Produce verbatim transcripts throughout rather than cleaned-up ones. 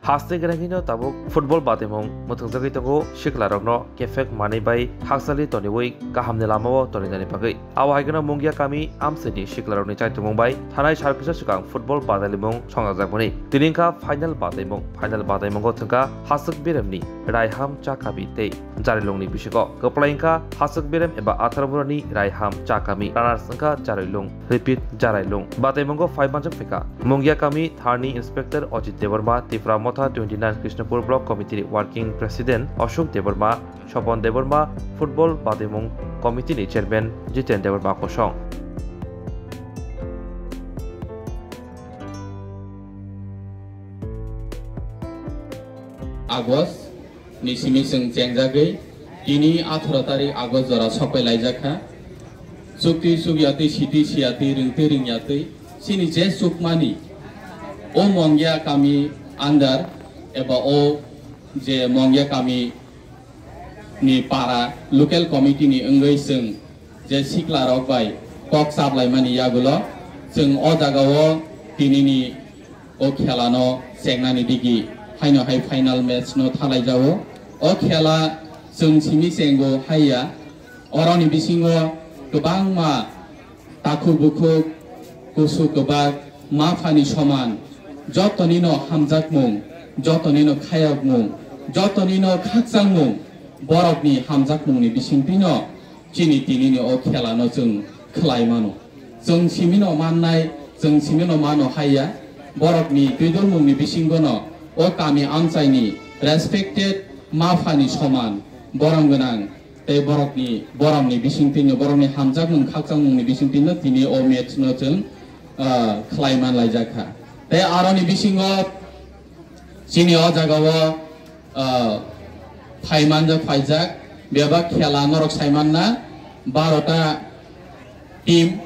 Haste gwnangwino tabuk football badimung mwthwngjagwi tongo siklarokno kephek manwi bai hakchalwi toniwi kahamni lamao toninani bagwi. Abo hai kheno Mungia kami amchaini siklarokni chaitumung bai thanai sal kisa swkang football badalimung songjakjakmani. Tini wngkha final badaimung. Final badaimungo thwngkha Haswk Beremni Raiham Chakami tei Jarilungni bisingo. Kwplai wngkha Haswk Berem eba Atharmurani Raiham Chakami. Runners wngkha Jarilung, repeat Jarailung. Badaimungo phai manjak phaikha Mungia kami tharni Inspector Ajit Debbarma, Tipra Motha twenty nine Krishnapur Block Committee ni Working President Ashok Debbarma, Sopon Debbarma, Football Badimung Committee ni Chairman Jiten Debbarma kosong. August ni simi chwng chengjagwi tini atharo tarik August jora sopai laijak kha. Chukti chukyatwi, siti siyatwi, rwngtwi rwngyatwi, chini je chukmani o Mongya kami under eba o je Mongya kami ni para local committee ni wngwi chwng je sikla rok bai kok chaplaimani yagulo chwng o jaga o tinini o khela no chengnani digi haino hai final match no thalaijago. O khela chwng simi chengo haiya, oroni bisingo kwbangma takhuk bukhuk, kusu kwbak, ma phani soman, jotonino hamjakmung, jotonino khayokmung, jotonino khakchangmung, borokni hamjakmungni bisingtwino chini tinini o khelano chwng khlai mano. Chwng simino mannai, chwng simino mano haiya, borokni twidulmungni bisingono o kami amchaini respected ma phani soman, borom gwnang, tei borokni, borokni bisingtwino, borokni hamjakmung khakchangmungni bisingtwino tini o match no chwng, ah, khlai man laijak kha. Tei aroni bisingo chini o jaga o, ah, phai manjak phaijak, bebak khela norok sai manna, barota team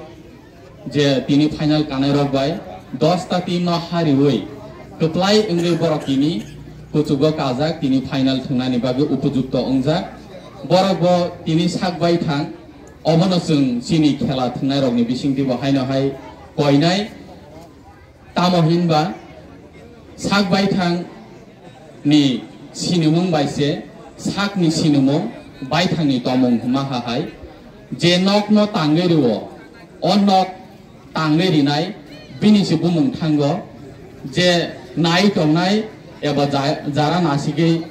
je tini final kanai rok bai dosta team no hariwi kwplai wngwi borok tini kuchugo kajak, tini final thwngnani bagwi upojukto wngjak. Borok bo tini sak bai thang, obono chwng chini khela thwngnai rokni bisingtwi bo haino hai koinai. Tamo hinba sak baithang ni sinimung bai se sakni sinimung baithang ni tomung hwnma ha hai. Je nok no tangwi rwo, o nok tangwi rinai bini se bumung thango. Je nai tongnai eba ja-, jara nasigwi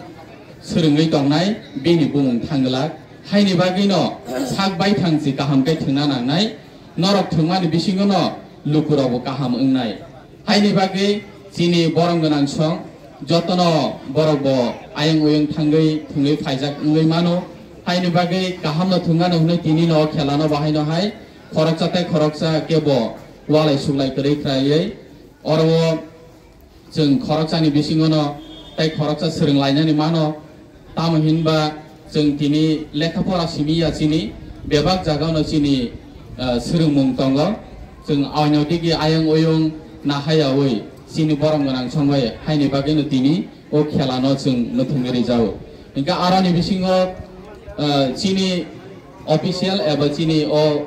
swrwngwi tongnai bini bumung thangwlak. Haini bagwi no sak baithang si kaham khe thwngna nangnai. Norok thwngmani bisingo no lukurokbo kaham wngnai. Haini bagwi chini borom gwnang song jotono borok bo ayang oyang thangwi thwngwi phaijak wngwi mano. Haini bagwi kaham no thwngmano hwnwi tini no khela no bahai no hai khoroksa tei khoroksa kebo walai suklai kwrwi khlaiwi oro o chwng khoroksani bisingono tei khoroksa swrwng lainani mano. Tamo hinba chwng tini lekha pora simi ya chini, bebak jagano chini, ah, swrwngmung tongo. Chwng aino digi ayang oyung nahayawi chini borom gwnang songbai haini bagwino tini o khelano chwng mwthangwi rijao. Hinkhe aroni bisingo, ah, chini official eba chini o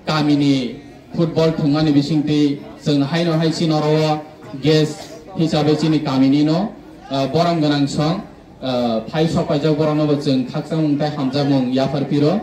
kamini football thwngmani bisingtwi chwng haino hai chini oro o guest hisabe chini kamini no, ah, borom gwnang song, ah, phai sok paijak borokno bo chwng khakchangmung tei hamjakmung yaphar phiro.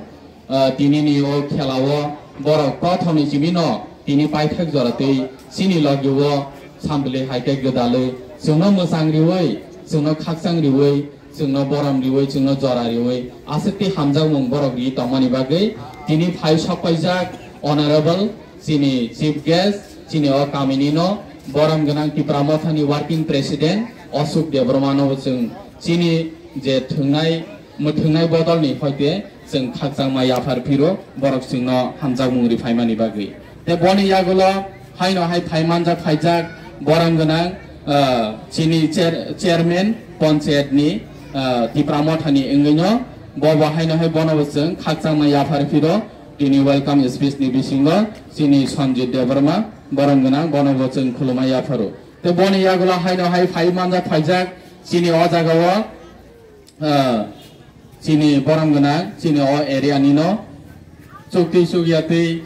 Ah, tini ni o khela o borok prothom ni simi no tini paithak jora twi chini logi o sambili hai khe gwdalwi chwngno mwchang riwi, chwngno khakchang riwi, chwngno borom riwi, chwngno jora riwi, aswk twi hamjakmung borok ri tongmani bagwi tini phai sok paijak Honorable chini Chief Guest, chini o kamini no borom gwnang Tipra Mothani Working President Ashok Debbarma no bo chwng chini je thwngnai, mwthwngnai bodol ni hoite chwng khakchangma yaphar phiro borok chwngno hamjakmung ri phaimani bagwi. Tei boni yagulo haino hai phai manjak phaijak borom gwnang, ah, chini chair-, chairman panchayat ni, ah, Tipra Mothani wngwino bo bo haino hai bono bo chwng khakchangma yaphar phiro tini welcome speech ni bisingo chini Sanjit Debbarma borom gwnang bono bo chwng khulumai yapharo. Tei boni yagulo haino hai phai manjak phaijak chini o jaga o, ah, chini borom gwnang, chini o area ni no chukti chukya twi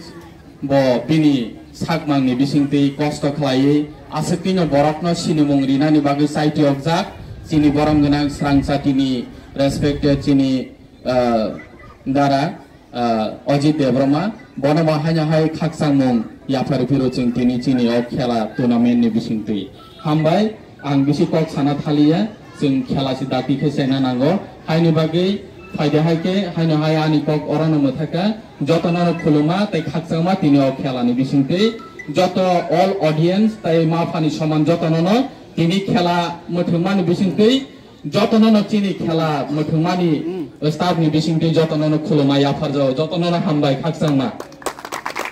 bo bini sakmang ni bising twi kosto khlaiwi Aswk tino borokno sinimung rinani bagwi chaitiyokjak chini borom gwnang srangchatini respected chini, ah, dara, ah, Ajit Debbarma. Bono bo haino hai khakchangmung yaphar phiro chwng tini chini o khela tournament ni bisingtwi. Hambai, ang bisi kok sana thaliya, chwng khela se dakti khe chaina nango. Haini bagwi phaide hai khe, haino hai ani kok orono mwthaka, jotono no khuluma tei khakchangma tini o khela ni bisingtwi. Joto all audience tei ma phani soman jotono no tini khela mwthwngmani bisingtwi, jotono no chini khela mwthwngmani staff ni bisingtwi jotono no khuluma yapharjao, jotono no hambai khakchangma.